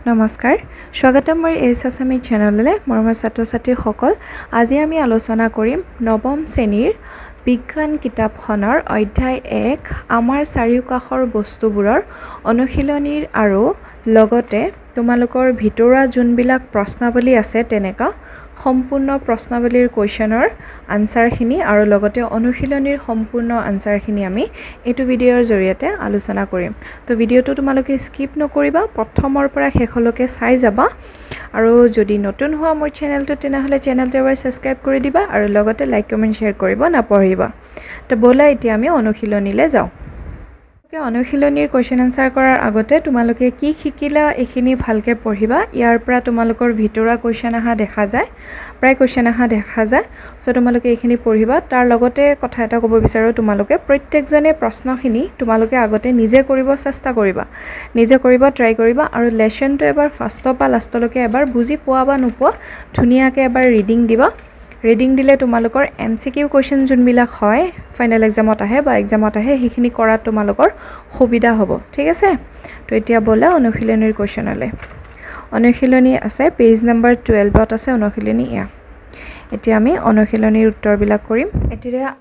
নমস্কাৰ, স্বাগতম মোৰ এইচ আছামী চেনেললৈ। মৰমৰ ছাত্ৰ ছাত্ৰীসকল, আজি আমি আলোচনা কৰিম নৱম শ্ৰেণীৰ বিজ্ঞান কিতাপখনৰ অধ্যায় 1, আমাৰ চাৰিওকাষৰ বস্তুবোৰৰ অনুশীলনীৰ আৰু লগতে তোমালোকৰ ভিতৰুৱা যোনবিলাক প্ৰশ্নাৱলী আছে, তেনেকুৱা সম্পূৰ্ণ প্ৰশ্নাৱলীৰ কুৱেশ্যনৰ আনচাৰখিনি আৰু লগতে অনুশীলনীৰ সম্পূৰ্ণ আনচাৰখিনি আমি এইটো ভিডিঅ'ৰ জৰিয়তে আলোচনা কৰিম। তো ভিডিঅ'টো তোমালোকে স্কিপ নকৰিবা, প্ৰথমৰ পৰা শেষলৈকে চাই যাবা। আৰু যদি নতুন হোৱা মোৰ চেনেলটো, তেনেহ'লে চেনেলটো এবাৰ ছাবস্ক্ৰাইব কৰি দিবা আৰু লগতে লাইক, কমেণ্ট, শ্বেয়াৰ কৰিব নাপাহৰিবা। তো ব'লা, এতিয়া আমি অনুশীলনীলৈ যাওঁ। অনুশীলনীৰ কুৱেশ্যন এনচাৰ কৰাৰ আগতে তোমালোকে কি শিকিলা এইখিনি ভালকৈ পঢ়িবা। ইয়াৰ পৰা তোমালোকৰ ভিতৰুৱা কুৱেশ্যন অহা দেখা যায়, প্ৰায় কুৱেশ্যন অহা দেখা যায়। চ' তোমালোকে এইখিনি পঢ়িবা। তাৰ লগতে কথা এটা ক'ব বিচাৰোঁ, তোমালোকে প্ৰত্যেকজনে প্ৰশ্নখিনি তোমালোকে আগতে নিজে কৰিব চেষ্টা কৰিবা, নিজে কৰিব ট্ৰাই কৰিবা আৰু লেচনটো এবাৰ ফাৰ্ষ্টৰ পৰা লাষ্টলৈকে এবাৰ বুজি পোৱা বা নোপোৱা ধুনীয়াকৈ এবাৰ ৰিডিং দিবা। ৰিডিং দিলে তোমালোকৰ এমচিকিউ কুৱেশ্যন যোনবিলাক হয়, ফাইনেল এক্সামত আহে বা এক্সামত আহে, সেইখিনি কৰাত তোমালোকৰ সুবিধা হ'ব। ঠিক আছে? তো এতিয়া ব'লা অনুশীলনীৰ কুৱেশ্যনলৈ। অনুশীলনী আছে পেজ নাম্বাৰ 12ত আছে অনুশীলনী এয়া। এতিয়া আমি অনুশীলনীৰ উত্তৰবিলাক কৰিম।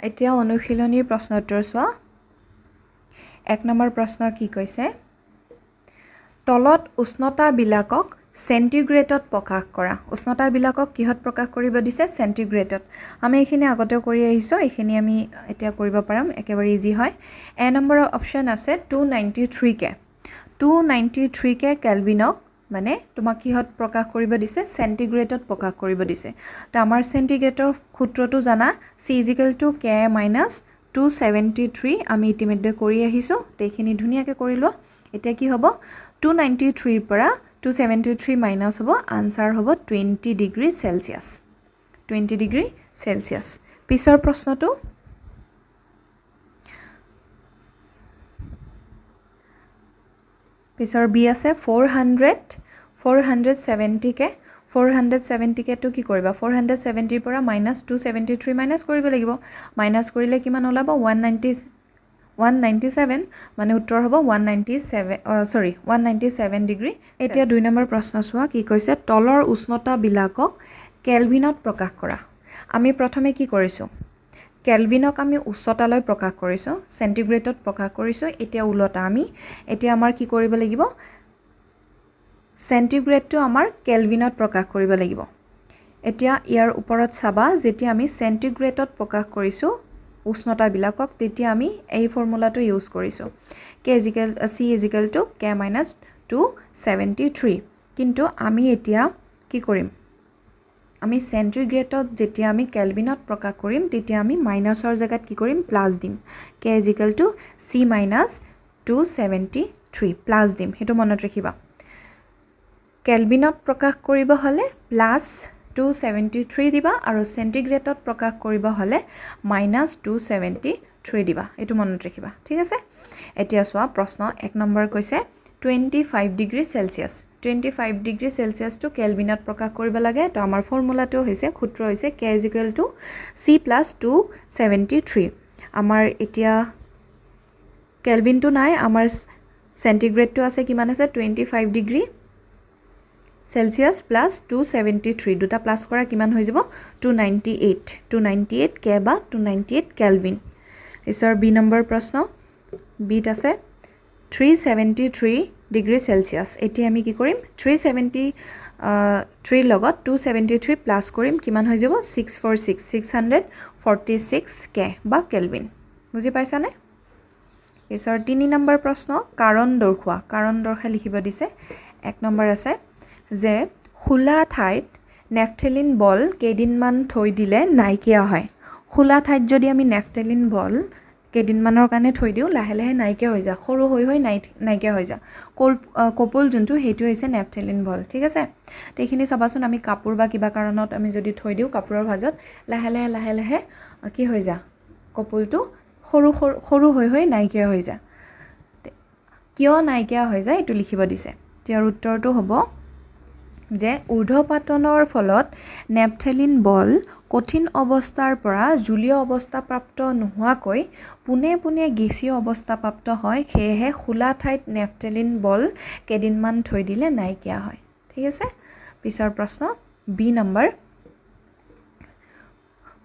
এতিয়া অনুশীলনীৰ প্ৰশ্ন উত্তৰ চোৱা। 1 নম্বৰ প্ৰশ্ন কি কৈছে? তলত উষ্ণতাবিলাকক চেণ্টিগ্ৰেডত প্ৰকাশ কৰা। উষ্ণতাবিলাকক কিহত প্ৰকাশ কৰিব দিছে? চেণ্টিগ্ৰেডত। আমি এইখিনি আগতেও কৰি আহিছোঁ, এইখিনি আমি এতিয়া কৰিব পাৰিম, একেবাৰে ইজি হয়। এ নম্বৰৰ অপশ্যন আছে 293 কে। 293 কে কেলভিনক মানে তোমাক কিহত প্ৰকাশ কৰিব দিছে? চেণ্টিগ্ৰেডত প্ৰকাশ কৰিব দিছে। তো আমাৰ চেণ্টিগ্ৰেডৰ সূত্ৰটো জানা, C is equal to K minus 273। আমি ইতিমধ্যে কৰি আহিছোঁ, তো এইখিনি ধুনীয়াকৈ কৰি লোৱা। এতিয়া কি হ'ব? 293ৰ পৰা 273 মাইনাছ হ'ব, আনচাৰ হ'ব 20 degree Celsius, 20 degree Celsius। পিছৰ প্ৰশ্নটো, পিছৰ বি আছে 470 কে। 470 কেটো কি কৰিবা? 470ৰ পৰা মাইনাছ 273 মাইনাছ কৰিব লাগিব। মাইনাছ কৰিলে কিমান ওলাব? 197, মানে উত্তৰ হ'ব 197, sorry, 197 degree। এতিয়া 2 নম্বৰ প্ৰশ্ন চোৱা কি কৈছে। তলৰ উষ্ণতাবিলাকক কেলভিনত প্ৰকাশ কৰা। আমি প্ৰথমে কি কৰিছোঁ? কেলভিনক আমি উচ্চতালৈ প্ৰকাশ কৰিছোঁ, চেণ্টিগ্ৰেডত প্ৰকাশ কৰিছোঁ। এতিয়া ওলটা, আমি এতিয়া আমাৰ কি কৰিব লাগিব? চেণ্টিগ্ৰেডটো আমাৰ কেলভিনত প্ৰকাশ কৰিব লাগিব। এতিয়া ইয়াৰ ওপৰত চাবা, যেতিয়া আমি চেণ্টিগ্ৰেডত প্ৰকাশ কৰিছোঁ উষ্ণতাবিলাকক, তেতিয়া আমি এই ফৰ্মুলাটো ইউজ কৰিছোঁ, K is equal C is equal to K minus 273। কিন্তু আমি এতিয়া কি কৰিম? আমি চেণ্টিগ্ৰেডত যেতিয়া আমি কেলভিনত প্ৰকাশ কৰিম, তেতিয়া আমি মাইনাছৰ জেগাত কি কৰিম? প্লাছ দিম। K is equal to C minus 273, plus দিম, সেইটো মনত ৰাখিবা। কেলভিনত প্ৰকাশ কৰিব হ'লে প্লাছ 273 দিবা আৰু চেণ্টিগ্ৰেডত প্ৰকাশ কৰিব হ'লে মাইনাছ 273 দিবা, এইটো মনত ৰাখিবা। ঠিক আছে? এতিয়া চোৱা, প্ৰশ্ন 1 নম্বৰ কৈছে 25 degree Celsius। 25 degree চেলচিয়াছটো কেলভিনত প্ৰকাশ কৰিব লাগে। তো আমাৰ ফৰ্মুলাটো হৈছে, সূত্ৰ হৈছে K is equal to C plus 273। আমাৰ এতিয়া কেলভিনটো নাই, আমাৰ চেণ্টিগ্ৰেডটো আছে। কিমান আছে? 25 degree Celsius plus 273, দুটা প্লাছ কৰা কিমান হৈ যাব? 298, 298 কে বা 298 কেলভিন। পিছৰ বি নম্বৰ প্ৰশ্ন, বিত আছে 373 degree Celsius। এতিয়া আমি কি কৰিম? 373ৰ লগত 273 প্লাছ কৰিম, কিমান হৈ যাব? 646, 646 কে বা কেলভিন। বুজি পাইছানে? পিছৰ 3 নম্বৰ প্ৰশ্ন, কাৰণ দৰ্শোৱা। কাৰণ দৰ্শাই লিখিব দিছে। 1 নম্বৰ আছে যে খোলা ঠাইত নেফথেলিন বল কেইদিনমান থৈ দিলে নাইকিয়া হয়। খোলা ঠাইত যদি আমি নেফথেলিন বল কেইদিনমানৰ কাৰণে থৈ দিওঁ, লাহে লাহে নাইকিয়া হৈ যায়, সৰু হৈ হৈ নাইকিয়া হৈ যায়। কপৌল যোনটো, সেইটো হৈছে নেফথেলিন বল। ঠিক আছে? তো এইখিনি চাবাচোন, আমি কাপোৰ বা কিবা কাৰণত আমি যদি থৈ দিওঁ কাপোৰৰ ভাঁজত, লাহে লাহে লাহে লাহে কি হৈ যায়? কপৌলটো সৰু সৰু সৰু হৈ হৈ নাইকিয়া হৈ যায়। কিয় নাইকিয়া হৈ যায়, এইটো লিখিব দিছে। ইয়াৰ উত্তৰটো হ'ব যে ঊৰ্ধ্বপাতনৰ ফলত নেপথেলিন বল কঠিন অৱস্থাৰ পৰা জুলীয় অৱস্থাপ্ৰাপ্ত নোহোৱাকৈ পোনে পোনে গেছীয় অৱস্থাপ্ৰাপ্ত হয়, সেয়েহে খোলা ঠাইত নেফথেলিন বল কেইদিনমান থৈ দিলে নাইকিয়া হয়। ঠিক আছে। পিছৰ প্ৰশ্ন বি নম্বৰ,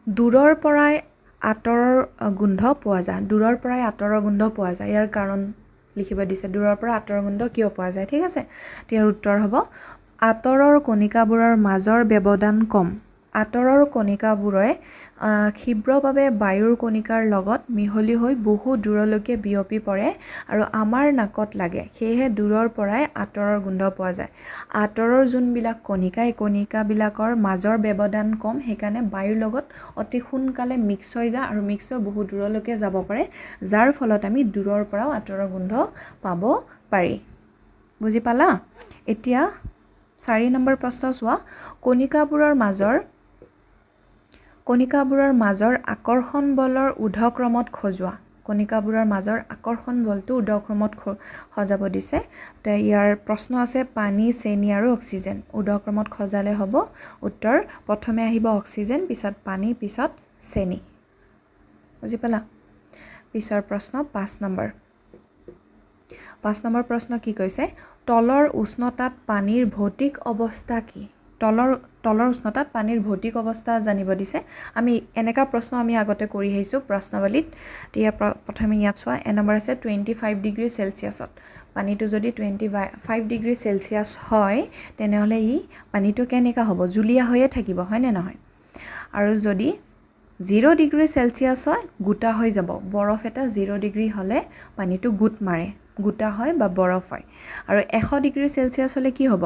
দূৰৰ পৰাই আঁতৰৰ গোন্ধ পোৱা যায়। দূৰৰ পৰাই আঁতৰৰ গোন্ধ পোৱা যায়, ইয়াৰ কাৰণ লিখিব দিছে। দূৰৰ পৰা আঁতৰৰ গোন্ধ কিয় পোৱা যায়? ঠিক আছে। ইয়াৰ উত্তৰ হ'ব আঁতৰৰ কণিকাবোৰৰ মাজৰ ব্যৱধান কম। আঁতৰৰ কণিকাবোৰে ক্ষীপ্ৰভাৱে বায়ুৰ কণিকাৰ লগত মিহলি হৈ বহু দূৰলৈকে বিয়পি পৰে আৰু আমাৰ নাকত লাগে, সেয়েহে দূৰৰ পৰাই আঁতৰৰ গোন্ধ পোৱা যায়। আঁতৰৰ যোনবিলাক কণিকা, এই কণিকাবিলাকৰ মাজৰ ব্যৱধান কম, সেইকাৰণে বায়ুৰ লগত অতি সোনকালে মিক্স হৈ যায় আৰু মিক্স হৈ বহু দূৰলৈকে যাব পাৰে, যাৰ ফলত আমি দূৰৰ পৰাও আঁতৰৰ গোন্ধ পাব পাৰি। বুজি পালা? এতিয়া 4 নম্বৰ প্ৰশ্ন চোৱা, কণিকাবোৰৰ মাজৰ আকৰ্ষণ বলৰ ঊৰ্ধক্ৰমত সজোৱা। কণিকাবোৰৰ মাজৰ আকৰ্ষণ বলটো ঊৰ্ধক্ৰমত সজাব দিছে। তে ইয়াৰ প্ৰশ্ন আছে পানী, চেনি আৰু অক্সিজেন। ঊৰ্ধক্ৰমত সজালে হ'ব উত্তৰ প্ৰথমে আহিব অক্সিজেন, পিছত পানী, পিছত চেনি। বুজি পালা? পিছৰ প্ৰশ্ন 5 নম্বৰ। 5 নম্বৰ প্ৰশ্ন কি কৈছে? তলৰ উষ্ণতাত পানীৰ ভৌতিক অৱস্থা কি? তলৰ উষ্ণতাত পানীৰ ভৌতিক অৱস্থা জানিব দিছে। আমি এনেকুৱা প্ৰশ্ন আমি আগতে কৰি আহিছোঁ প্ৰশ্নাৱলীত। ইয়াৰ প্ৰথমে ইয়াত চোৱা, এ নম্বৰ আছে 25 ডিগ্ৰী চেলচিয়াছত পানীটো যদি 25 ডিগ্ৰী চেলচিয়াছ হয়, তেনেহ'লে ই পানীটো কেনেকুৱা হ'ব? জুলীয়া হৈয়ে থাকিব, হয়নে নহয়? আৰু যদি 0 ডিগ্ৰী চেলচিয়াছ হয়, গোটা হৈ যাব। বৰফ এটা 0 ডিগ্ৰী হ'লে পানীটো গোট মাৰে, গোটা হয় বা বৰফ হয়। আৰু 100 ডিগ্ৰী চেলচিয়াছ হ'লে কি হ'ব?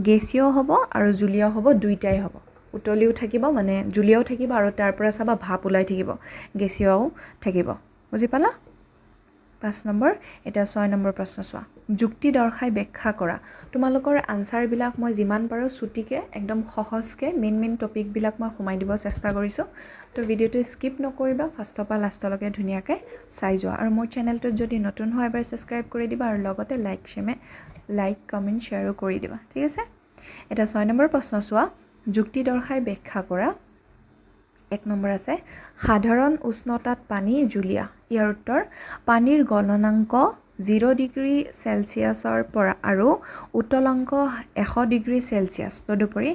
গেছীয় হ'ব আৰু জুলীয়া হ'ব, দুইটাই হ'ব। উতলিও থাকিব, মানে জুলীয়াও থাকিব আৰু তাৰ পৰা চাবা ভাপ ওলাই থাকিব, গেছীয়ও থাকিব। বুজি পালা? 5 নম্বৰ। এতিয়া 6 নম্বৰ প্ৰশ্ন চোৱা, যুক্তি দৰ্শাই ব্যাখ্যা কৰা। তোমালোকৰ আনচাৰবিলাক মই যিমান পাৰোঁ চুটিকৈ, একদম সহজকৈ মেইন মেইন টপিকবিলাক মই সোমাই দিব চেষ্টা কৰিছোঁ। তো ভিডিঅ'টো স্কিপ নকৰিবা, ফাৰ্ষ্টৰ পৰা লাষ্টলৈকে ধুনীয়াকৈ চাই যোৱা। আৰু মোৰ চেনেলটোত যদি নতুন হয়, এবাৰ ছাবস্ক্ৰাইব কৰি দিবা আৰু লগতে লাইক, কমেণ্ট, শ্বেয়াৰো কৰি দিবা। ঠিক আছে। এতিয়া 6 নম্বৰ প্ৰশ্ন চোৱা, যুক্তি দৰ্শাই ব্যাখ্যা কৰা। 1 নম্বৰ আছে সাধাৰণ উষ্ণতাত পানী জুলীয়া। ইয়াৰ উত্তৰ পানীৰ গলনাংক 0 ডিগ্ৰী চেলচিয়াছৰ পৰা আৰু উতলাংক 100 ডিগ্ৰী চেলচিয়াছ। তদুপৰি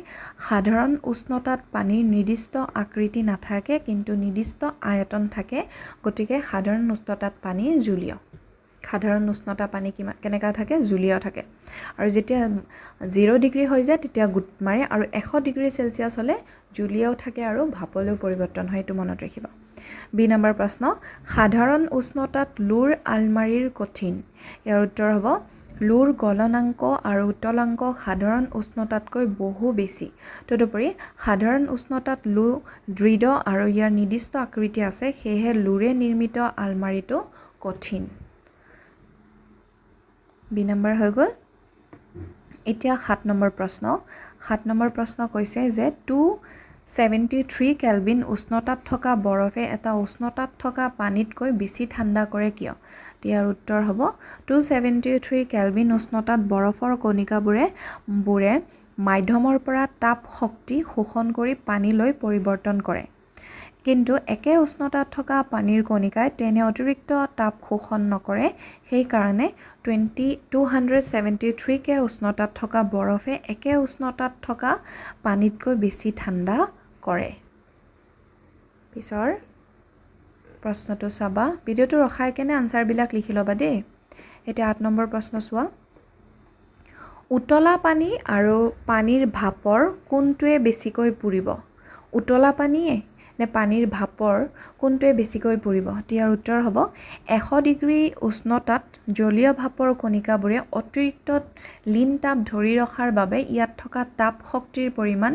সাধাৰণ উষ্ণতাত পানীৰ নিৰ্দিষ্ট আকৃতি নাথাকে, কিন্তু নিৰ্দিষ্ট আয়তন থাকে, গতিকে সাধাৰণ উষ্ণতাত পানী জুলীয়। সাধাৰণ উষ্ণতা পানী কিমান কেনেকুৱা থাকে? জুলীয় থাকে। আৰু যেতিয়া 0 ডিগ্ৰী হৈ যায় তেতিয়া গোট মাৰে, আৰু 100 ডিগ্ৰী চেলচিয়াছ হ'লে জুলীয়াও থাকে আৰু ভাপলৈও পৰিৱৰ্তন হয়, এইটো মনত ৰাখিবা। বি নম্বৰ প্ৰশ্ন, সাধাৰণ উষ্ণতাত লোৰ আলমাৰীৰ কঠিন। ইয়াৰ উত্তৰ হ'ব লোৰ গলনাংক আৰু উতলাংক সাধাৰণ উষ্ণতাতকৈ বহু বেছি। তদুপৰি সাধাৰণ উষ্ণতাত লো দৃঢ় আৰু ইয়াৰ নিৰ্দিষ্ট আকৃতি আছে, সেয়েহে লোৰে নিৰ্মিত আলমাৰীটো কঠিন। বি নম্বৰ হৈ গ'ল। এতিয়া 7 নম্বৰ প্ৰশ্ন। 7 নম্বৰ প্ৰশ্ন কৈছে যে 273 কেলভিন উষ্ণতাত থকা বৰফে এটা উষ্ণতাত থকা পানীতকৈ বেছি ঠাণ্ডা কৰে কিয়? ইয়াৰ উত্তৰ হ'ব 273 কেলভিন উষ্ণতাত বৰফৰ কণিকাবোৰে মাধ্যমৰ পৰা তাপ শক্তি শোষণ কৰি পানীলৈ পৰিৱৰ্তন কৰে, কিন্তু একে উষ্ণতাত থকা পানীৰ কণিকাই তেনে অতিৰিক্ত তাপ শোষণ নকৰে। সেইকাৰণে 273 কে উষ্ণতাত থকা বৰফে একে উষ্ণতাত থকা পানীতকৈ বেছি ঠাণ্ডা কৰে। পিছৰ প্ৰশ্নটো চাবা, ভিডিঅ'টো ৰখাই কেনে আনচাৰবিলাক লিখি ল'বা দেই। এতিয়া 8 নম্বৰ প্ৰশ্ন চোৱা, উতলা পানী আৰু পানীৰ ভাপৰ কোনটোৱে বেছিকৈ পুৰিব? উতলা পানীয়ে নে পানীৰ ভাপৰ কোনটোৱে বেছিকৈ পুৰিব? ইয়াৰ উত্তৰ হ'ব 100 ডিগ্ৰী উষ্ণতাত জলীয় ভাপৰ কণিকাবোৰে অতিৰিক্ত লীন তাপ ধৰি ৰখাৰ বাবে ইয়াত থকা তাপ শক্তিৰ পৰিমাণ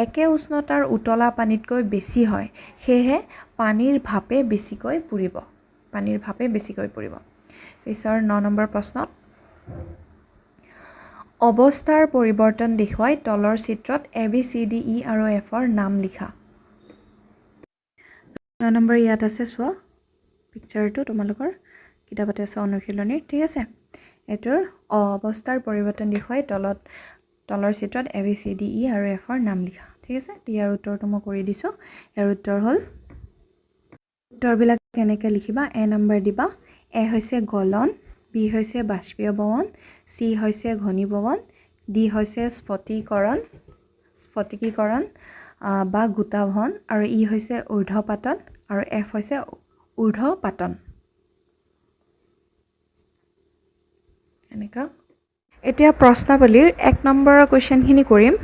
একে উষ্ণতাৰ উতলা পানীতকৈ বেছি হয়, সেয়েহে পানীৰ ভাপে বেছিকৈ পুৰিব। পানীৰ ভাপে বেছিকৈ পুৰিব। পিছৰ 9 নম্বৰ প্ৰশ্নত অৱস্থাৰ পৰিৱৰ্তন দেখুৱাই তলৰ চিত্ৰত এ, বি, চি, ডি, ই আৰু এফৰ নাম লিখা। 9 নম্বৰ ইয়াত আছে চোৱা, পিকচাৰটো তোমালোকৰ কিতাপতে আছে অনুশীলনীৰ। ঠিক আছে, এইটোৰ অৱস্থাৰ পৰিৱৰ্তন দেখুৱাই তলত তলৰ চিত্ৰত এ, বি, চি, ডি, ই আৰু এফৰ নাম লিখা। ঠিক আছে, ইয়াৰ উত্তৰটো মই কৰি দিছোঁ। ইয়াৰ উত্তৰ হ'ল, উত্তৰবিলাক কেনেকৈ লিখিবা? এ নম্বৰ দিবা, এ হৈছে গলন, বি হৈছে বাষ্পীয়ভৱন, চি হৈছে ঘনীভৱন, ডি হৈছে স্ফটিকীকৰণ বা গোটাভন আৰু ই হৈছে ঊৰ্ধ্বপাতন আৰু এফ হৈছে ঊৰ্ধ্বপাতন। এনেকুৱা। এতিয়া প্ৰশ্নাৱলীৰ 1 নম্বৰৰ কুৱেশ্যনখিনি কৰিম।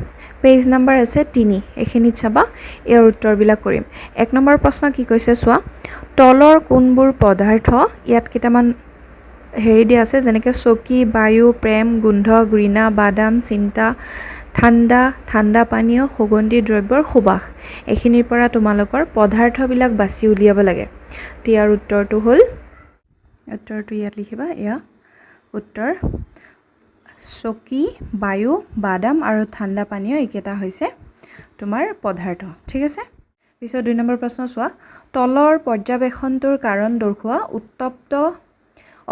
পেজ নম্বৰ আছে 3, এইখিনিত চাবা, ইয়াৰ উত্তৰবিলাক কৰিম। 1 নম্বৰ প্ৰশ্ন কি কৈছে চোৱা, তলৰ কোনবোৰ পদাৰ্থ, ইয়াত কেইটামান হেৰি দিয়া আছে, যেনেকৈ চকী, বায়ু, প্ৰেম, গোন্ধ, ঘৃণা, বাদাম, চিন্তা, ঠাণ্ডা, ঠাণ্ডা পানীয়, সুগন্ধি দ্ৰব্যৰ সুবাস। এইখিনিৰ পৰা তোমালোকৰ পদাৰ্থবিলাক বাছি উলিয়াব লাগে। ইয়াৰ উত্তৰটো হ'ল, উত্তৰটো ইয়াত লিখিবা, এয়া উত্তৰ চকী, বায়ু, বাদাম আৰু ঠাণ্ডা পানীয়, এইকেইটা হৈছে তোমাৰ পদাৰ্থ। ঠিক আছে, পিছত 2 নম্বৰ প্ৰশ্ন চোৱা, তলৰ পৰ্যবেক্ষণটোৰ কাৰণ দৰ্শোৱা। উত্তপ্ত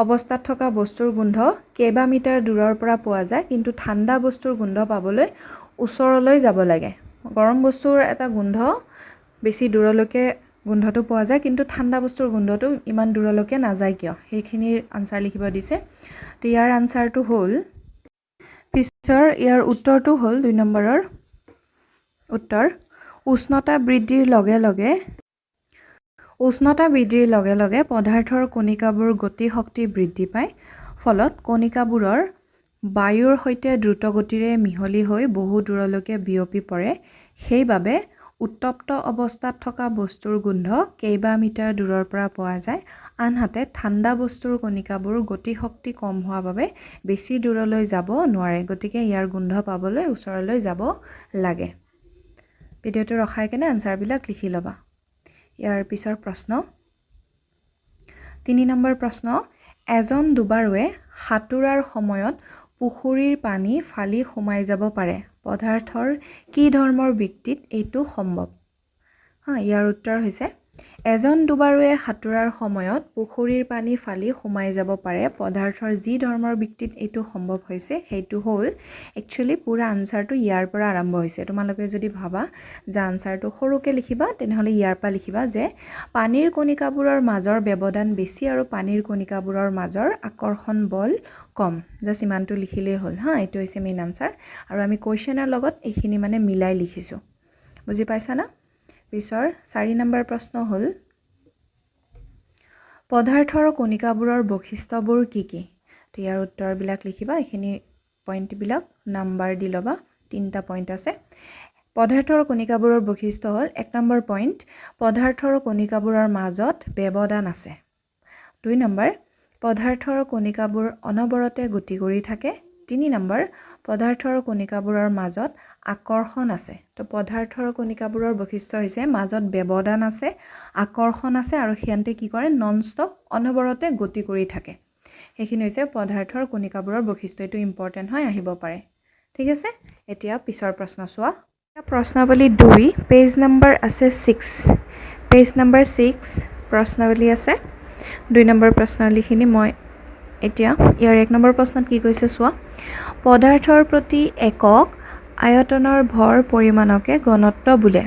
অৱস্থাত থকা বস্তুৰ গোন্ধ কেইবা মিটাৰ দূৰৰ পৰা পোৱা যায়, কিন্তু ঠাণ্ডা বস্তুৰ গোন্ধ পাবলৈ ওচৰলৈ যাব লাগে। গৰম বস্তুৰ এটা গোন্ধ বেছি দূৰলৈকে গোন্ধটো পোৱা যায়, কিন্তু ঠাণ্ডা বস্তুৰ গোন্ধটো ইমান দূৰলৈকে নাযায় কিয়? সেইখিনিৰ আনচাৰ লিখিব দিছে। তো ইয়াৰ আনচাৰটো হ'ল, পিছৰ ইয়াৰ উত্তৰটো হ'ল 2 নম্বৰৰ উত্তৰ, উষ্ণতা বৃদ্ধিৰ লগে লগে পদাৰ্থৰ কণিকাবোৰ গতিশক্তি বৃদ্ধি পায়, ফলত কণিকাবোৰৰ বায়ুৰ সৈতে দ্ৰুতগতিৰে মিহলি হৈ বহু দূৰলৈকে বিয়পি পৰে। সেইবাবে উত্তপ্ত অৱস্থাত থকা বস্তুৰ গোন্ধ কেইবা মিটাৰ দূৰৰ পৰা পোৱা যায়, আনহাতে ঠাণ্ডা বস্তুৰ কণিকাবোৰ গতিশক্তি কম হোৱা বাবে বেছি দূৰলৈ যাব নোৱাৰে, গতিকে ইয়াৰ গোন্ধ পাবলৈ ওচৰলৈ যাব লাগে। ভিডিঅ'টো ৰখাই কেনে আনচাৰবিলাক লিখি ল'বা। ইয়াৰ পিছৰ প্ৰশ্ন 3 নম্বৰ প্ৰশ্ন, এজন ডুবাৰুৱে সাঁতোৰাৰ সময়ত পুখুৰীৰ পানী ফালি সোমাই যাব পাৰে, পদাৰ্থৰ কি ধৰ্মৰ ভিত্তিত এইটো সম্ভৱ? ইয়াৰ উত্তৰ হৈছে, এজন ডুবাৰুৱে সাঁতোৰাৰ সময়ত পুখুৰীৰ পানী ফালি সোমাই যাব পাৰে, পদাৰ্থৰ যি ধৰ্মৰ ভিত্তিত এইটো সম্ভৱ হৈছে সেইটো হ'ল, একচুৱেলি পূৰা আনচাৰটো ইয়াৰ পৰা আৰম্ভ হৈছে। তোমালোকে যদি ভাবা যে আনচাৰটো সৰুকৈ লিখিবা, তেনেহ'লে ইয়াৰ পৰা লিখিবা যে পানীৰ কণিকাবোৰৰ মাজৰ ব্যৱধান বেছি আৰু পানীৰ কণিকাবোৰৰ মাজৰ আকৰ্ষণ বল কম। জাষ্ট ইমানটো লিখিলেই হ'ল। এইটো হৈছে মেইন আনচাৰ আৰু আমি কুৱেশ্যনৰ লগত এইখিনি মিলাই লিখিছোঁ। বুজি পাইছা না? পিছৰ 4 নম্বৰ প্ৰশ্ন হ'ল, পদাৰ্থৰ কণিকাবোৰৰ বৈশিষ্ট্যবোৰ কি কি? তো ইয়াৰ উত্তৰবিলাক লিখিবা, এইখিনি পইণ্টবিলাক নাম্বাৰ দি ল'বা, 3টা পইণ্ট আছে। পদাৰ্থৰ কণিকাবোৰৰ বৈশিষ্ট্য হ'ল, 1 নম্বৰ পইণ্ট, পদাৰ্থৰ কণিকাবোৰৰ মাজত ব্যৱধান আছে। 2 নম্বৰ, পদাৰ্থৰ কণিকাবোৰ অনবৰতে গতি কৰি থাকে। 3 নম্বৰ, পদাৰ্থৰ কণিকাবোৰৰ মাজত আকৰ্ষণ আছে। তো পদাৰ্থৰ কণিকাবোৰৰ বৈশিষ্ট্য হৈছে মাজত ব্যৱধান আছে, আকৰ্ষণ আছে আৰু সিহঁতে কি কৰে, নন ষ্টপ অনবৰতে গতি কৰি থাকে। সেইখিনি হৈছে পদাৰ্থৰ কণিকাবোৰৰ বৈশিষ্ট্য। এইটো ইম্পৰ্টেণ্ট হয়, আহিব পাৰে। ঠিক আছে, এতিয়া পিছৰ প্ৰশ্ন চোৱা। প্ৰশ্নাৱলী 2, পেজ নম্বৰ আছে 6, পেজ নম্বৰ 6 প্ৰশ্নাৱলী আছে। 2 নম্বৰ প্ৰশ্নাৱলীখিনি মই এতিয়া ইয়াৰ 1 নম্বৰ প্ৰশ্নত কি কৈছে চোৱা, পদাৰ্থৰ প্ৰতি একক আয়তনৰ ভৰ পৰিমাণকে ঘনত্ব বোলে।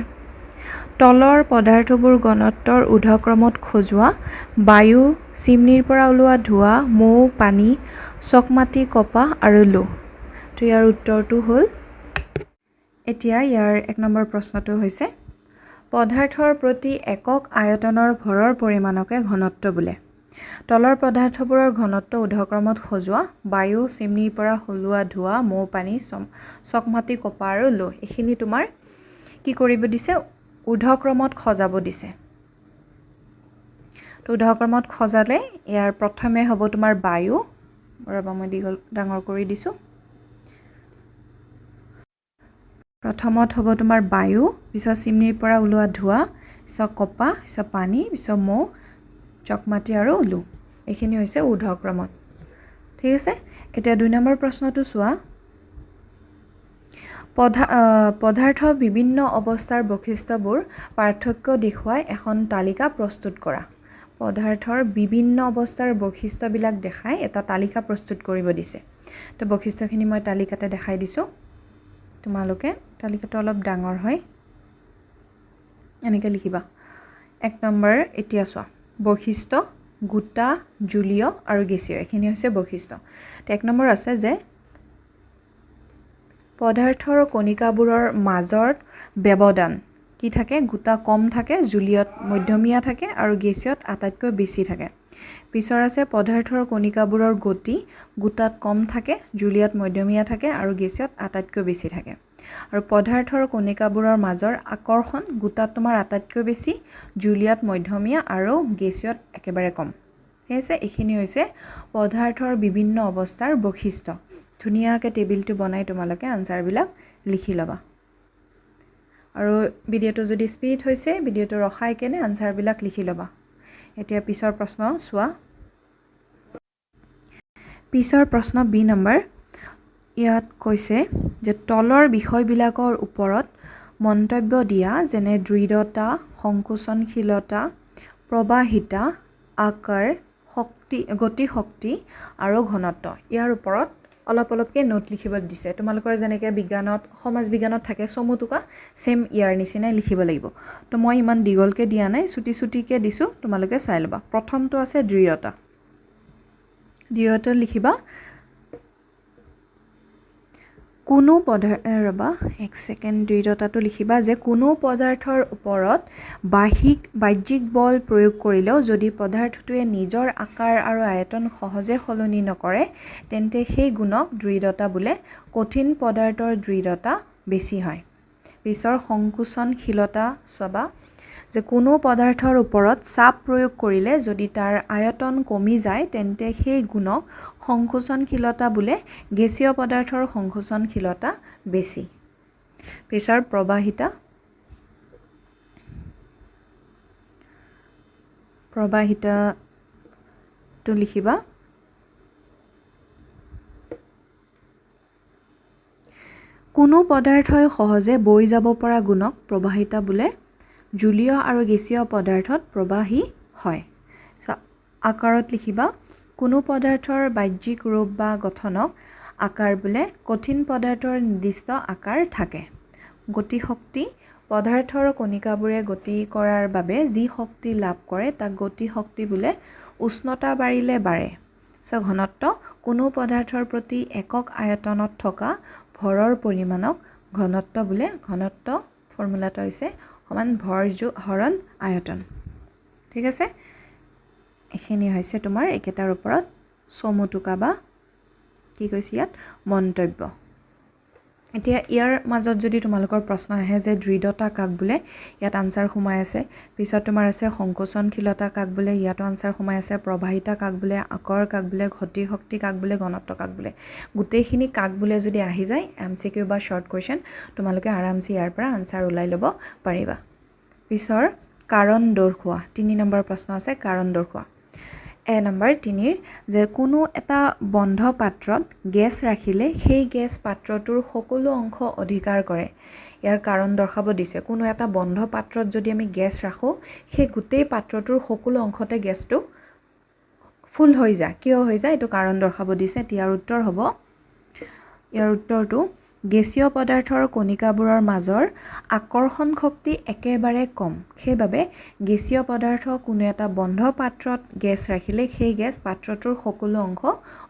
তলৰ পদাৰ্থবোৰ ঘনত্বৰ ঊৰ্ধ্বক্ৰমত সজোৱা। বায়ু, চিমনিৰ পৰা ওলোৱা ধোঁৱা, মৌ, পানী, চকমাটি, কপাহ আৰু লো। তো ইয়াৰ উত্তৰটো হ'ল, এতিয়া ইয়াৰ 1 নম্বৰ প্ৰশ্নটো হৈছে, পদাৰ্থৰ প্ৰতি একক আয়তনৰ ভৰৰ পৰিমাণকে ঘনত্ব বোলে। তলৰ পদাৰ্থবোৰৰ ঘনত্ব ঊৰ্ধ্বক্ৰমত সজোৱা। বায়ু, চিমনিৰ পৰা ওলোৱা ধোঁৱা, মৌ, পানী, চকমাটি, কপাহ আৰু লো। এইখিনি তোমাৰ কি কৰিব দিছে, ঊৰ্ধ্বক্ৰমত সজাব দিছে। তো ঊৰ্ধ্বক্ৰমত সজালে ইয়াৰ প্ৰথমে হ'ব তোমাৰ বায়ু, ৰ'বা মই দীঘল ডাঙৰ কৰি দিছোঁ। প্ৰথমত হ'ব তোমাৰ বায়ু, পিছত চিমনিৰ পৰা ওলোৱা ধোঁৱা, পিছত কপাহ, পিছত পানী, পিছত মৌ, চকমাটি আৰু লো। এইখিনি হৈছে ঊৰ্ধ্বক্ৰমত। ঠিক আছে, এতিয়া 2 নম্বৰ প্ৰশ্নটো চোৱা, পদাৰ্থ বিভিন্ন অৱস্থাৰ বৈশিষ্ট্যবোৰ পাৰ্থক্য দেখুৱাই এখন তালিকা প্ৰস্তুত কৰা। পদাৰ্থৰ বিভিন্ন অৱস্থাৰ বৈশিষ্ট্যবিলাক দেখাই এটা তালিকা প্ৰস্তুত কৰিব দিছে। তো বৈশিষ্ট্যখিনি মই তালিকাতে দেখাই দিছোঁ। তোমালোকে তালিকাটো অলপ ডাঙৰ হয়, এনেকৈ লিখিবা। 1 নম্বৰ এতিয়া চোৱা, বৈশিষ্ট্য গোটা, জুলীয় আৰু গেছীয়, এইখিনি হৈছে বৈশিষ্ট্য। 1 নম্বৰ আছে যে পদাৰ্থৰ কণিকাবোৰৰ মাজৰ ব্যৱধান কি থাকে, গোটা কম থাকে, জুলীয়ত মধ্যমীয়া থাকে আৰু গেছীয়ত আটাইতকৈ বেছি থাকে। পিছৰ আছে পদাৰ্থৰ কণিকাবোৰৰ গতি গোটাত কম থাকে, জুলীয়ত মধ্যমীয়া থাকে আৰু গেছীয়ত আটাইতকৈ বেছি থাকে। আৰু পদাৰ্থৰ কণিকাবোৰৰ মাজৰ আকৰ্ষণ গোটাত তোমাৰ আটাইতকৈ বেছি, জুলীয়াত মধ্যমীয়া আৰু গেছীয়ত একেবাৰে কম। ঠিক আছে, এইখিনি হৈছে পদাৰ্থৰ বিভিন্ন অৱস্থাৰ বৈশিষ্ট্য। ধুনীয়াকৈ টেবিলটো বনাই তোমালোকে আনচাৰবিলাক লিখি ল'বা। আৰু ভিডিঅ'টো যদি স্পীড হৈছে, ভিডিঅ'টো ৰখাই কেনে আনচাৰবিলাক লিখি ল'বা। এতিয়া পিছৰ প্ৰশ্ন চোৱা। পিছৰ প্ৰশ্ন বি নম্বৰ, ইয়াত কৈছে যে তলৰ বিষয়বিলাকৰ ওপৰত মন্তব্য দিয়া, যেনে দৃঢ়তা, সংকোচনশীলতা, প্ৰবাহিতা, আকাৰ, শক্তি, গতিশক্তি আৰু ঘনত্ব। ইয়াৰ ওপৰত অলপ অলপকৈ নোট লিখিব দিছে। তোমালোকৰ যেনেকৈ বিজ্ঞানত, সমাজ বিজ্ঞানত থাকে চমু টোকা, ছেম ইয়াৰ নিচিনাই লিখিব লাগিব। তো মই ইমান দীঘলকৈ দিয়া নাই, চুটি চুটিকৈ দিছোঁ, তোমালোকে চাই ল'বা। প্ৰথমটো আছে দৃঢ়তা। দৃঢ়তা লিখিবা, কোনো পদাৰ্থ, ৰ'বা এক ছেকেণ্ড, দৃঢ়তাটো লিখিবা যে কোনো পদাৰ্থৰ ওপৰত বাহ্যিক বল প্ৰয়োগ কৰিলেও যদি পদাৰ্থটোৱে নিজৰ আকাৰ আৰু আয়তন সহজে সলনি নকৰে, তেন্তে সেই গুণক দৃঢ়তা বোলে। কঠিন পদাৰ্থৰ দৃঢ়তা বেছি হয়। পিছৰ সংকোচনশীলতা চাবা যে কোনো পদাৰ্থৰ ওপৰত চাপ প্ৰয়োগ কৰিলে যদি তাৰ আয়তন কমি যায়, তেন্তে সেই গুণক সংকোচনশীলতা বোলে। গেছীয় পদাৰ্থৰ সংকোচনশীলতা বেছি। পিছৰ প্ৰবাহিতা, প্ৰবাহিতাটো লিখিবা, কোনো পদাৰ্থই সহজে বৈ যাব পৰা গুণক প্ৰবাহিতা বোলে। জুলীয় আৰু গেছীয় পদাৰ্থত প্ৰবাহী হয়। আকাৰত লিখিবা, কোনো পদাৰ্থৰ বাহ্যিক ৰূপ বা গঠনক আকাৰ বোলে। কঠিন পদাৰ্থৰ নিৰ্দিষ্ট আকাৰ থাকে। গতিশক্তি, পদাৰ্থৰ কণিকাবোৰে গতি কৰাৰ বাবে যি শক্তি লাভ কৰে তাক গতিশক্তি বোলে। উষ্ণতা বাঢ়িলে বাঢ়ে। ঘনত্ব, কোনো পদাৰ্থৰ প্ৰতি একক আয়তনত থকা ভৰৰ পৰিমাণক ঘনত্ব বোলে। ঘনত্ব ফৰ্মুলাটো হৈছে সমান ভৰ যোগ হৰণ আয়তন। ঠিক আছে, এইখিনি হৈছে তোমাৰ এইকেইটাৰ ওপৰত চমু টোকা বা কি কৈছে ইয়াত মন্তব্য। এতিয়া ইয়াৰ মাজত যদি তোমালোকৰ প্ৰশ্ন আহে যে দৃঢ়তা কাক বোলে, ইয়াত আনচাৰ সোমাই আছে। পিছত তোমাৰ আছে সংকোচনশীলতা কাক বোলে, ইয়াতো আনচাৰ সোমাই আছে। প্ৰবাহিতা কাক বোলে, আকৰ কাক বোলে, গতি শক্তি কাক বোলে, ঘনত্ব কাক বোলে। গোটেইখিনি কাক বোলে যদি আহি যায় এম চি কিউ বা শ্বৰ্ট কুৱেশ্যন, তোমালোকে আৰামছে ইয়াৰ পৰা আনচাৰ ওলাই ল'ব পাৰিবা। পিছৰ কাৰণ দৰ্শোৱা, 3 নম্বৰ প্ৰশ্ন আছে কাৰণ দৰ্শোৱা। এ নম্বৰ 3ৰ যে কোনো এটা বন্ধ পাত্ৰত গেছ ৰাখিলে সেই গেছ পাত্ৰটোৰ সকলো অংশ অধিকাৰ কৰে। ইয়াৰ কাৰণ দৰ্শাব দিছে। কোনো এটা বন্ধ পাত্ৰত যদি আমি গেছ ৰাখোঁ, সেই গোটেই পাত্ৰটোৰ সকলো অংশতে গেছটো ফুল হৈ যায়। কিয় হৈ যায় এইটো কাৰণ দৰ্শাব দিছে। ইয়াৰ উত্তৰ হ'ব, ইয়াৰ উত্তৰটো গেছীয় পদাৰ্থৰ কণিকাবোৰৰ মাজৰ আকৰ্ষণ শক্তি একেবাৰে কম, সেইবাবে গেছীয় পদাৰ্থ কোনো এটা বন্ধ পাত্ৰত গেছ ৰাখিলে সেই গেছ পাত্ৰটোৰ সকলো অংশ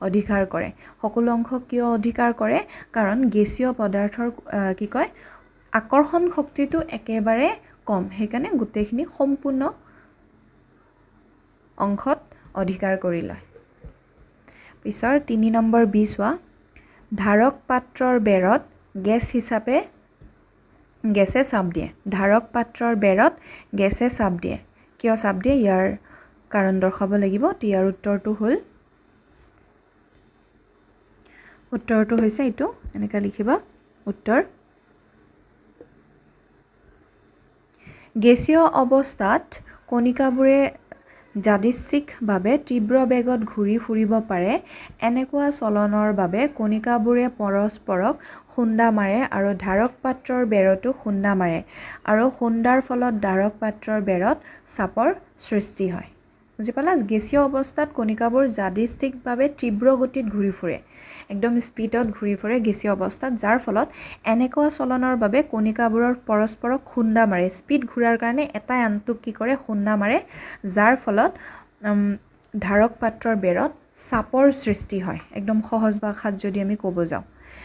অধিকাৰ কৰে। সকলো অংশ কিয় অধিকাৰ কৰে? কাৰণ গেছীয় পদাৰ্থৰ কি কয় আকৰ্ষণ শক্তিটো একেবাৰে কম, সেইকাৰণে গোটেইখিনি সম্পূৰ্ণ অংশত অধিকাৰ কৰি লয়। পিছৰ 3 নম্বৰ বি চোৱা, ধাৰক পাত্ৰৰ বেৰত গেছ হিচাপে গেছে চাপ দিয়ে। ধাৰক পাত্ৰৰ বেৰত গেছে চাপ দিয়ে। কিয় চাপ দিয়ে ইয়াৰ কাৰণ দৰ্শাব লাগিব। ইয়াৰ উত্তৰটো হ'ল, উত্তৰটো হৈছে এইটো, এনেকৈ লিখিবা উত্তৰ। গেছীয় অৱস্থাত কণিকাবোৰে যাদৃচ্ছিকভাৱে তীব্ৰ বেগত ঘূৰি ফুৰিব পাৰে। এনেকুৱা চলনৰ বাবে কণিকাবোৰে পৰস্পৰক খুন্দা মাৰে আৰু ধাৰক পাত্ৰৰ বেৰতো খুন্দা মাৰে আৰু খুন্দাৰ ফলত ধাৰক পাত্ৰৰ বেৰত চাপৰ সৃষ্টি হয়। বুজি পালা? গেছীয় অৱস্থাত কণিকাবোৰ যাদৃচ্ছিকভাৱে তীব্ৰ গতিত ঘূৰি ফুৰে, একদম স্পীডত ঘূৰি ফুৰে গেছীয় অৱস্থাত, যাৰ ফলত এনেকুৱা চলনৰ বাবে কণিকাবোৰৰ পৰস্পৰক খুন্দা মাৰে। স্পীড ঘূৰাৰ কাৰণে এটাই আনটোক কি কৰে, খুন্দা মাৰে, যাৰ ফলত ধাৰক পাত্ৰৰ বেৰত চাপৰ সৃষ্টি হয়। একদম সহজ ভাষাত যদি আমি ক'ব যাওঁ।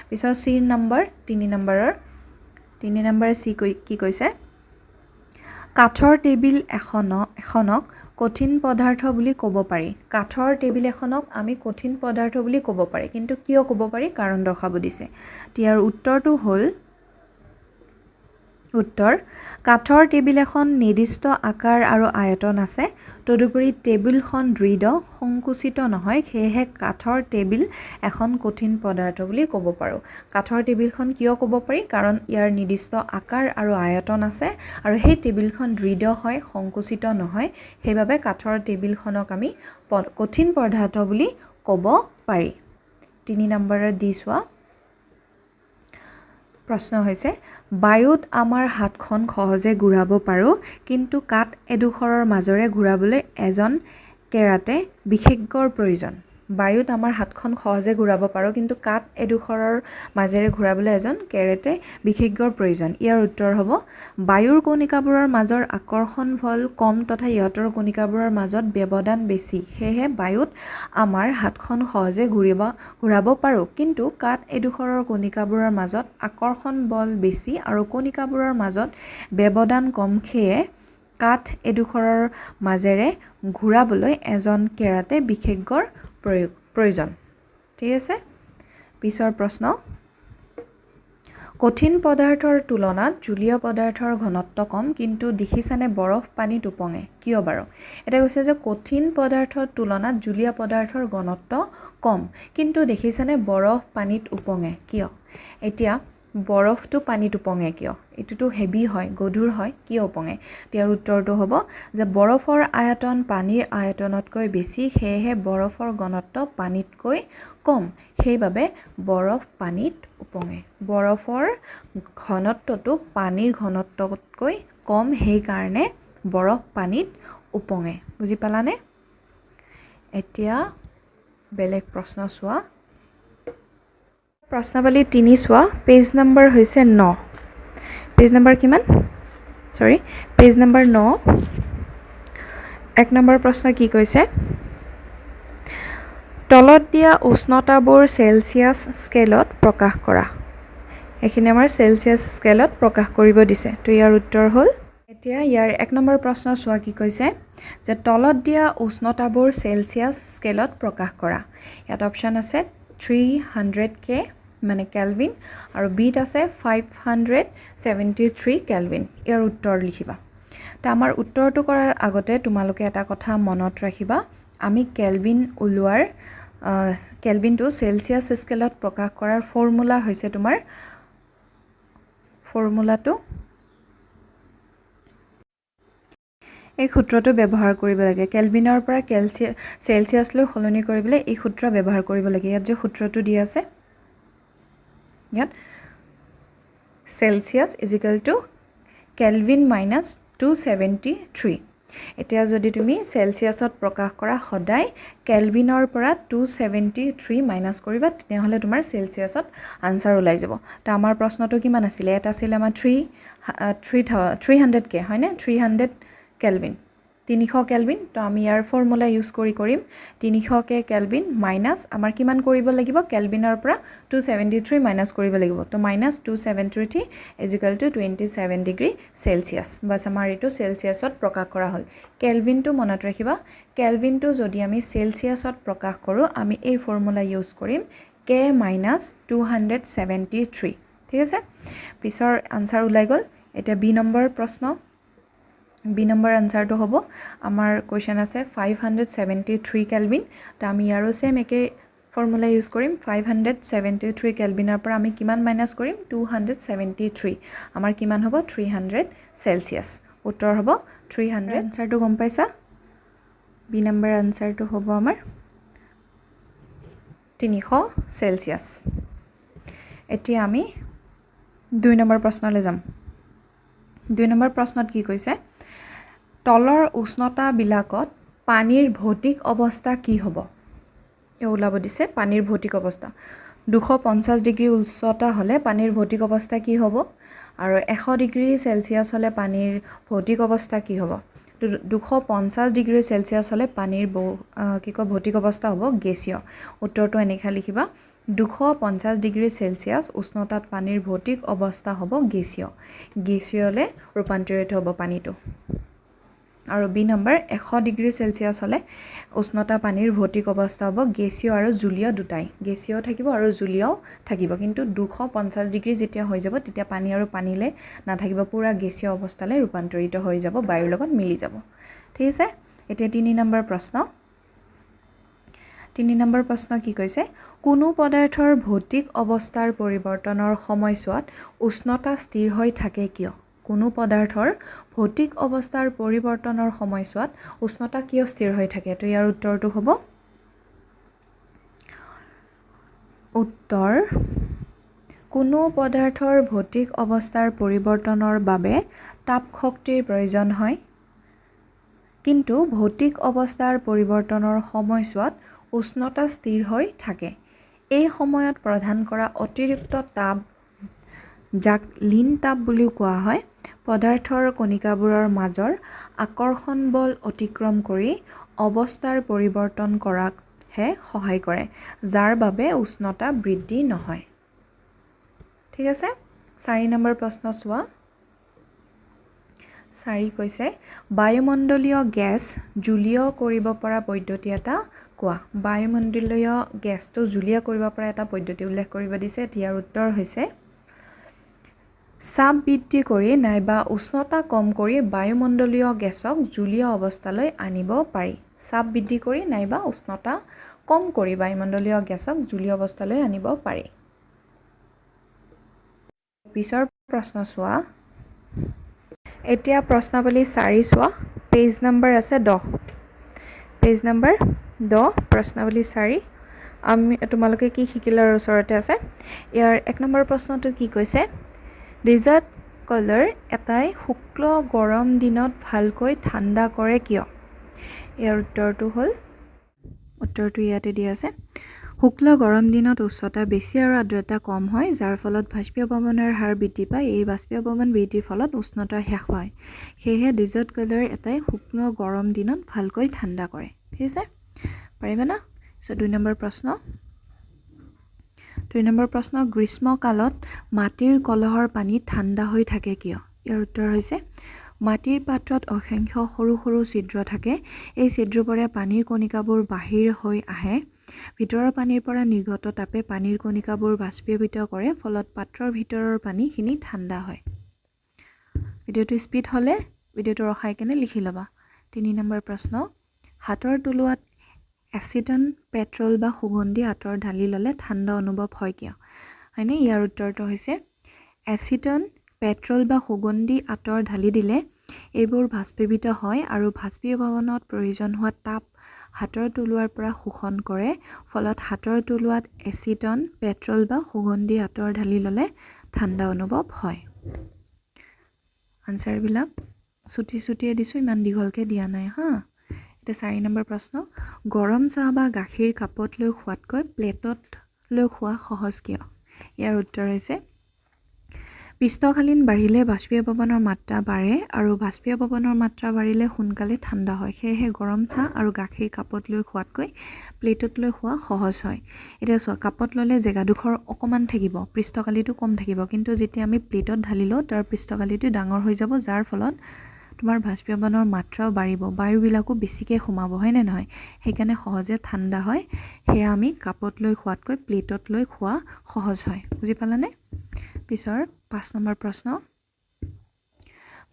পিছৰ চি নম্বৰ, 3 নম্বৰ চি কি কৈছে? কাঠৰ টেবিল এখনক কঠিন পদাৰ্থ বুলি ক'ব পাৰি। কাঠৰ টেবিল এখনক আমি কঠিন পদাৰ্থ বুলি ক'ব পাৰি, কিন্তু কিয় ক'ব পাৰি, কাৰণ দৰ্শাব দিছে। ইয়াৰ উত্তৰটো হ'ল, উত্তৰ: কাঠৰ টেবিল এখন নিৰ্দিষ্ট আকাৰ আৰু আয়তন আছে। তদুপৰি টেবুলখন দৃঢ়, সংকুচিত নহয়। সেয়েহে কাঠৰ টেবিল এখন কঠিন পদাৰ্থ বুলি ক'ব পাৰোঁ। কাঠৰ টেবিলখন কিয় ক'ব পাৰি? কাৰণ ইয়াৰ নিৰ্দিষ্ট আকাৰ আৰু আয়তন আছে আৰু সেই টেবিলখন দৃঢ় হয়, সংকুচিত নহয়। সেইবাবে কাঠৰ টেবিলখনক আমি কঠিন পদাৰ্থ বুলি ক'ব পাৰি। 3 নম্বৰত দি চোৱা প্ৰশ্ন হৈছে, বায়ুত আমাৰ হাতখন সহজে ঘূৰাব পাৰোঁ, কিন্তু কাঠ এডোখৰৰ মাজেৰে ঘূৰাবলৈ এজন কেৰাটে বিশেষজ্ঞৰ প্ৰয়োজন। বায়ুত আমাৰ হাতখন সহজে ঘূৰাব পাৰোঁ, কিন্তু কাঠ এডোখৰৰ মাজেৰে ঘূৰাবলৈ এজন কেৰেটে বিশেষজ্ঞৰ প্ৰয়োজন। ইয়াৰ উত্তৰ হ'ব, বায়ুৰ কণিকাবোৰৰ মাজৰ আকৰ্ষণ বল কম তথা ইহঁতৰ কণিকাবোৰৰ মাজত ব্যৱধান বেছি। সেয়েহে বায়ুত আমাৰ হাতখন সহজে ঘূৰাব পাৰোঁ, কিন্তু কাঠ এডোখৰৰ কণিকাবোৰৰ মাজত আকৰ্ষণ বল বেছি আৰু কণিকাবোৰৰ মাজত ব্যৱধান কম। সেয়ে কাঠ এডোখৰৰ মাজেৰে ঘূৰাবলৈ এজন কেৰাটে বিশেষজ্ঞৰ প্ৰয়োজন। ঠিক আছে। পিছৰ প্ৰশ্ন, কঠিন পদাৰ্থৰ তুলনাত জুলীয়া পদাৰ্থৰ ঘনত্ব কম, কিন্তু দেখিছানে বৰফ পানীত ওপঙে, কিয় বাৰু? এতিয়া কৈছে যে কঠিন পদাৰ্থৰ তুলনাত জুলীয়া পদাৰ্থৰ ঘনত্ব কম, কিন্তু দেখিছানে বৰফ পানীত ওপঙে, কিয়? এতিয়া বৰফটো পানীত ওপঙে কিয়? এইটোতো হেভি হয়, গধুৰ হয়, কিয় ওপঙে? ইয়াৰ উত্তৰটো হ'ব যে বৰফৰ আয়তন পানীৰ আয়তনতকৈ বেছি। সেয়েহে বৰফৰ ঘনত্ব পানীতকৈ কম, সেইবাবে বৰফ পানীত ওপঙে। বৰফৰ ঘনত্বটো পানীৰ ঘনত্বতকৈ কম, সেইকাৰণে বৰফ পানীত ওপঙে। বুজি পালানে? এতিয়া বেলেগ প্ৰশ্ন চোৱা। প্ৰশ্নাৱলী 3 চোৱা, পেজ নম্বৰ হৈছে 9। পেজ নম্বৰ কিমান? চৰি, পেজ নম্বৰ 9। 1 নম্বৰ প্ৰশ্ন কি কৈছে? তলত দিয়া উষ্ণতাবোৰ চেলছিয়াছ স্কেলত প্ৰকাশ কৰা। এইখিনি আমাৰ চেলছিয়াছ স্কেলত প্ৰকাশ কৰিব দিছে। তো ইয়াৰ উত্তৰ হ'ল, এতিয়া ইয়াৰ 1 নম্বৰ প্ৰশ্ন চোৱা, কি কৈছে যে তলত দিয়া উষ্ণতাবোৰ চেলছিয়াছ স্কেলত প্ৰকাশ কৰা। ইয়াত অপশ্যন আছে 300 কে, মানে কেলভিন, আৰু বিত আছে 573 কেলভিন। ইয়াৰ উত্তৰ লিখিবা। তো আমাৰ উত্তৰটো কৰাৰ আগতে তোমালোকে এটা কথা মনত ৰাখিবা, আমি কেলভিন ওলোৱাৰ, কেলভিনটো চেলছিয়াছ স্কেলত প্ৰকাশ কৰাৰ ফৰ্মুলা হৈছে তোমাৰ ফৰ্মুলাটো, এই সূত্ৰটো ব্যৱহাৰ কৰিব লাগে। কেলভিনৰ পৰা চেলছিয়াছলৈ সলনি কৰিবলৈ এই সূত্ৰ ব্যৱহাৰ কৰিব লাগে। ইয়াত যে সূত্ৰটো দি আছে ইয়াত, Celsius is equal to Kelvin minus 273। এতিয়া যদি তুমি চেলছিয়াছত প্ৰকাশ কৰা, সদায় কেলভিনৰ পৰা 273 মাইনাছ কৰিবা, তেতিয়াহ'লে তোমাৰ চেলছিয়াছত আনচাৰ ওলাই যাব। তো আমাৰ প্ৰশ্নটো কিমান আছিলে? এটা আছিলে আমাৰ 300 কে, হয়নে? 300 কেলভিন, 300 কেলভিন। তো আমি ইয়াৰ ফৰ্মুলা ইউজ কৰি কৰিম। 300 কে কেলভিন মাইনাছ আমাৰ কিমান কৰিব লাগিব? কেলভিনৰ পৰা 273 মাইনাছ কৰিব লাগিব। তো minus 273 is equal to 27 degree Celsius। Bus, আমাৰ এইটো চেলছিয়াছত প্ৰকাশ কৰা হ'ল। কেলভিনটো মনত ৰাখিবা, কেলভিনটো যদি আমি চেলছিয়াছত প্ৰকাশ কৰোঁ, আমি এই ফৰ্মুলা ইউজ কৰিম, K minus 273। ঠিক আছে। পিছৰ আনচাৰ ওলাই গ'ল। এতিয়া বি নম্বৰ প্ৰশ্ন। বি নম্বৰ আনচাৰটো হ'ব, আমাৰ কুৱেশ্যন আছে 573 কেলভিন। তো আমি ইয়াৰো ছেইম একে ফৰ্মুলা ইউজ কৰিম। 573 কেলভিনৰ পৰা আমি কিমান মাইনাছ কৰিম? 273। আমাৰ কিমান হ'ব? 300 চেলছিয়াছ। উত্তৰ হ'ব 300। আনচাৰটো গম পাইছা? বি নম্বৰ আনচাৰটো হ'ব আমাৰ 300 চেলছিয়াছ। এতিয়া আমি 2 নম্বৰ প্ৰশ্নলৈ যাম। 2 নম্বৰ প্ৰশ্নত কি কৈছে? তলৰ উষ্ণতাবিলাকত পানীৰ ভৌতিক অৱস্থা কি হ'ব? এই ওলাব দিছে পানীৰ ভৌতিক অৱস্থা। 250 ডিগ্ৰী উচ্চতা হ'লে পানীৰ ভৌতিক অৱস্থা কি হ'ব আৰু 100 ডিগ্ৰী চেলচিয়াছ হ'লে পানীৰ ভৌতিক অৱস্থা কি হ'ব? 250 ডিগ্ৰী চেলচিয়াছ হ'লে পানীৰ কি কয়, ভৌতিক অৱস্থা হ'ব গেছীয়। উত্তৰটো এনেকৈ লিখিবা, 250 ডিগ্ৰী চেলচিয়াছ উষ্ণতাত পানীৰ ভৌতিক অৱস্থা হ'ব গেছীয়, গেছীয়লৈ ৰূপান্তৰিত হ'ব পানীটো। আৰু বি নম্বৰ, 100 ডিগ্ৰী চেলচিয়াছ হ'লে উষ্ণতা পানীৰ ভৌতিক অৱস্থা হ'ব গেছীয় আৰু জুলীয় দুটাই, গেছীয় থাকিব আৰু জুলীয়াও থাকিব। কিন্তু 250 ডিগ্ৰী যেতিয়া হৈ যাব তেতিয়া পানী আৰু পানীলৈ নাথাকিব, পূৰা গেছীয় অৱস্থালৈ ৰূপান্তৰিত হৈ যাব, বায়ুৰ লগত মিলি যাব। ঠিক আছে, এতিয়া 3 নম্বৰ প্ৰশ্ন। 3 নম্বৰ প্ৰশ্ন কি কৈছে? কোনো পদাৰ্থৰ ভৌতিক অৱস্থাৰ পৰিৱৰ্তনৰ সময়ছোৱাত উষ্ণতা স্থিৰ হৈ থাকে কিয়? কোনো পদাৰ্থৰ ভৌতিক অৱস্থাৰ পৰিৱৰ্তনৰ সময়ছোৱাত উষ্ণতা কিয় স্থিৰ হৈ থাকে? তো ইয়াৰ উত্তৰটো হ'ব, উত্তৰ, কোনো পদাৰ্থৰ ভৌতিক অৱস্থাৰ পৰিৱৰ্তনৰ বাবে তাপ শক্তিৰ প্ৰয়োজন হয়, কিন্তু ভৌতিক অৱস্থাৰ পৰিৱৰ্তনৰ সময়ছোৱাত উষ্ণতা স্থিৰ হৈ থাকে। এই সময়ত প্ৰদান কৰা অতিৰিক্ত তাপ, যাক লীন তাপ বুলিও কোৱা হয়, পদাৰ্থৰ কণিকাবোৰৰ মাজৰ আকৰ্ষণ বল অতিক্ৰম কৰি অৱস্থাৰ পৰিৱৰ্তন কৰাতহে সহায় কৰে, যাৰ বাবে উষ্ণতা বৃদ্ধি নহয়। ঠিক আছে, 4 নম্বৰ প্ৰশ্ন চোৱা। 4 কৈছে, বায়ুমণ্ডলীয় গেছ জুলীয় কৰিব পৰা পদ্ধতি এটা কোৱা। বায়ুমণ্ডলীয় গেছটো জুলীয়া কৰিব পৰা এটা পদ্ধতি উল্লেখ কৰিব দিছে। ইয়াৰ উত্তৰ হৈছে, চাপ বৃদ্ধি কৰি নাইবা উষ্ণতা কম কৰি বায়ুমণ্ডলীয় গেছক জুলীয়া অৱস্থালৈ আনিব পাৰি। চাপ বৃদ্ধি কৰি নাইবা উষ্ণতা কম কৰি বায়ুমণ্ডলীয় গেছক জুলীয়া অৱস্থালৈ আনিব পাৰি। পিছৰ প্ৰশ্ন চোৱা। এতিয়া প্ৰশ্নাৱলী 4 চোৱা, পেজ নম্বৰ আছে 10, পেজ নম্বৰ 10, প্ৰশ্নাৱলী 4। আমি তোমালোকে কি শিকিলাৰ ওচৰতে আছে। ইয়াৰ 1 নম্বৰ প্ৰশ্নটো কি কৈছে? ডেজাৰ্ট কলাৰ এটাই শুক্ল গৰম দিনত ভালকৈ ঠাণ্ডা কৰে কিয়? ইয়াৰ উত্তৰটো হ'ল, উত্তৰটো ইয়াতে দিয়া আছে, শুক্ল গৰম দিনত উচ্চতা বেছি আৰু আৰ্দ্ৰতা কম হয়, যাৰ ফলত বাষ্পীভৱনৰ হাৰ বৃদ্ধি পায়। এই বাষ্পীভৱন বৃদ্ধিৰ ফলত উষ্ণতা হ্ৰাস পায়। সেয়েহে ডেজাৰ্ট কলাৰ এটাই শুক্ল গৰম দিনত ভালকৈ ঠাণ্ডা কৰে। ঠিক আছে, পাৰিবা না? চ' 2 নম্বৰ প্ৰশ্ন। 2 নম্বৰ প্ৰশ্ন, গ্ৰীষ্মকালত মাটিৰ কলহৰ পানী ঠাণ্ডা হৈ থাকে কিয়? ইয়াৰ উত্তৰ হৈছে, মাটিৰ পাত্ৰত অসংখ্য সৰু সৰু ছিদ্ৰ থাকে। এই ছিদ্ৰবোৰে পানীৰ কণিকাবোৰ বাহিৰ হৈ আহে। ভিতৰৰ পানীৰ পৰা নিৰ্গত তাপে পানীৰ কণিকাবোৰ বাষ্পীভূত কৰে, ফলত পাত্ৰৰ ভিতৰৰ পানীখিনি ঠাণ্ডা হয়। ভিডিঅ'টো স্পীড হ'লে ভিডিঅ'টো ৰখাই কেনে লিখি ল'বা। 3 নম্বৰ প্ৰশ্ন, হাতৰ তলুৱাত এচিটন, পেট্ৰল বা সুগন্ধি আঁতৰ ঢালি ল'লে ঠাণ্ডা অনুভৱ হয় কিয়? হয়নে? ইয়াৰ উত্তৰটো হৈছে, এচিটন, পেট্ৰল বা সুগন্ধি আঁতৰ ঢালি দিলে এইবোৰ বাষ্পীভূত হয় আৰু বাষ্পীভৱনত প্ৰয়োজন হোৱা তাপ হাতৰ তলুৱাৰ পৰা শোষণ কৰে, ফলত হাতৰ তলুৱাত এচিটন, পেট্ৰল বা সুগন্ধি আঁতৰ ঢালি ল'লে ঠাণ্ডা অনুভৱ হয়। আনচাৰবিলাক চুটি চুটিয়ে দিছোঁ, ইমান দীঘলকৈ দিয়া নাই হা। এতিয়া 4 নম্বৰ প্ৰশ্ন, গৰম চাহ বা গাখীৰ কাপত লৈ খোৱাতকৈ প্লেটত লৈ খোৱা সহজ কিয়? ইয়াৰ উত্তৰ হৈছে, পৃষ্ঠকালীন বাঢ়িলে বাষ্পীভৱনৰ মাত্ৰা বাঢ়ে আৰু বাষ্পীভৱনৰ মাত্ৰা বাঢ়িলে সোনকালে ঠাণ্ডা হয়। সেয়েহে গৰম চাহ আৰু গাখীৰ কাপত লৈ খোৱাতকৈ প্লেটত লৈ খোৱা সহজ হয়। এতিয়া চোৱা, কাপত ল'লে জেগাডোখৰ অকণমান থাকিব, পৃষ্ঠকালিটো কম থাকিব, কিন্তু যেতিয়া আমি প্লেটত ঢালি লওঁ তাৰ পৃষ্ঠকালিটো ডাঙৰ হৈ যাব, যাৰ ফলত তোমাৰ বাষ্পীভৱনৰ মাত্ৰাও বাঢ়িব, বায়ুবিলাকো বেছিকৈ সোমাব, হয়নে নহয়? সেইকাৰণে সহজে ঠাণ্ডা হয়। সেয়া আমি কাপত লৈ খোৱাতকৈ প্লেটত লৈ খোৱা সহজ হয়। বুজি পালানে? পিছৰ 5 নম্বৰ প্ৰশ্ন,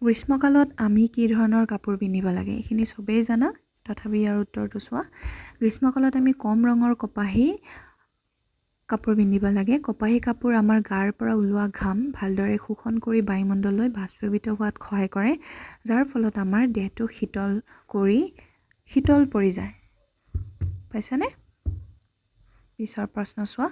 গ্ৰীষ্মকালত আমি কি ধৰণৰ কাপোৰ পিন্ধিব লাগে? এইখিনি চবেই জানা, তথাপি ইয়াৰ উত্তৰটো চোৱা। গ্ৰীষ্মকালত আমি কম ৰঙৰ কপাহী কাপোৰ পিন্ধিব লাগে। কপাহী কাপোৰ আমাৰ গাৰ পৰা ওলোৱা ঘাম ভালদৰে শোষণ কৰি বায়ুমণ্ডললৈ বাষ্পীভূত হোৱাত সহায় কৰে, যাৰ ফলত আমাৰ দেহটো শীতল পৰি যায়। পাইছানে? পিছৰ প্ৰশ্ন চোৱা।